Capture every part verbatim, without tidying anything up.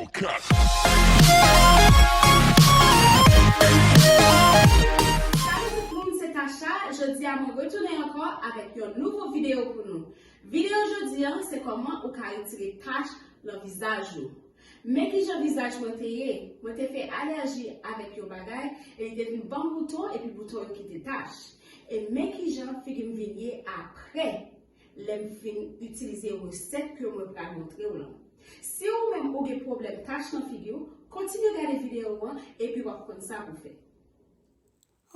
Salut tout moun, se Tasha. Jodi a mwen retounen ankò avèk yon nouvo videyo pou nou. Videyo jodi a, se kòman ou ka retire tach nan vizaj ou. Men kijan vizaj mwen te ye. Mwen te fè alèji avèk yon bagay e li te vin ban m bouton epi bouton yo kite tach. E men kijan figi m vin ye apre lè m fin itilize resèt ke mwen pral montre w lan. Si ou menm ou gen pwoblèm tach nan figi w, kontinye gade videyo an epi w ap konn sa pou fè.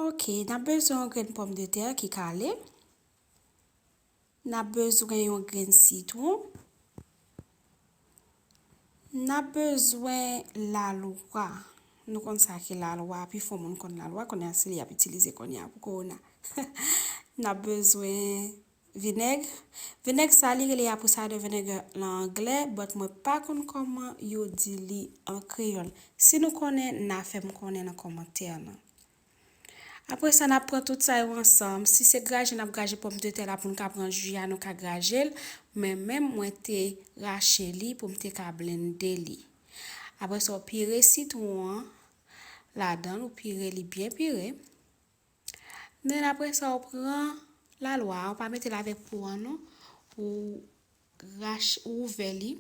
Ok, n ap bezwen yon grenn pòmdetè ki kale. N ap bezwen yon grenn sitwon. N ap bezwen lalwa. Nou konn sa ki lalwa, pifò moun konn lalwa, kounye a se li y ap itilize kounye a pou kowona. N ap bezwen vinèg. Vinèg sa li rele apple cider vinegar lan anglè, but mwen pa konn kòman yo di li an kreyòl. Si nou konnen, n a fè m konnen nan kòmantè lan. Apre sa, n ap pran tout sa yo ansanm. Si se graje n ap graje pòmdetè la pou n ka pran ji a, nou ka graje l. Men menm mwen te rache li pou m te ka blende li. Apre sa, w pire sitwon an ladan l, ou pire li byen pire. Men apre sa, w pran lalwa a, w pa mete l avèk po an non. Ou rache, ou ouvè li.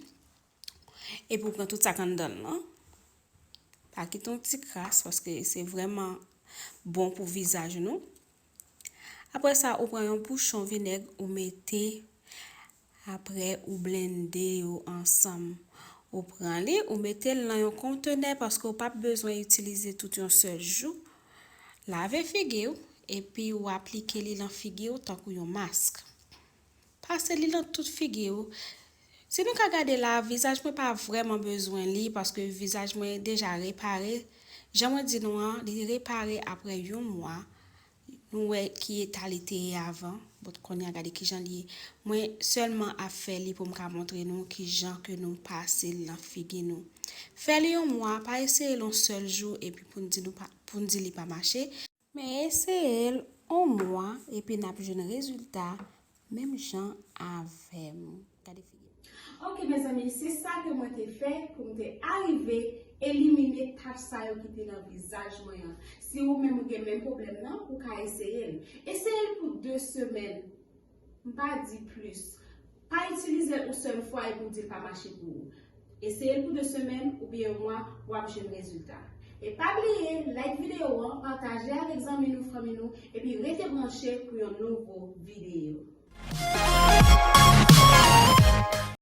Epi w pran tout sa k anndan l lan. Pa kite yon ti kras, paske se vrèman bon pou vizaj nou. Apre sa, ou pran yon bouchon vinèg, ou mete, apre ou blende yo ansanm. Ou pran li, ou mete l nan yon kontenè, paske w p ap bezwen itilize tout yon sèl jou. Lave figi w, epi ou aplike li lan figi w tankou yon mask. Pase li nan tout figi w. Si nou ka gade la, vizaj mwen pa vrèman bezwen li, paske vizaj mwen deja repare. Jan mwen di nou an, li repare apre yon mwa. Nou wè ki eta li te ye avan. But kounye a gade kijan li ye. Mwen sèlman ap fè li pou m ka montre nou kijan ke nou pase l nan figi nou. Fè li yon mwa, pa eseye l yon sèl jou epi pou n di nou pa, pou n di li pa mache. Men eseye l yon mwa epi n ap jwenn rezilta menm jan avè m. Gade figi m. Ok, mezanmi, se sa ke mwen te fè pou m te arive elimine tach sa yo ki te nan vizaj mwen an. Si ou menm ou gen menm pwoblèm nan, ou ka eseye l. Eseye l pou de semèn. M pa di plis. Pa itilize l yon sèl fwa epi w di l pa mache pou ou. Eseye l pou de semèn oubyen yon mwa, w ap jwenn rezilta. E pa bliye, like videyo an, pataje avèk zanmi nou, fanmi nou, epi rete branche pou yon nouvo videyo.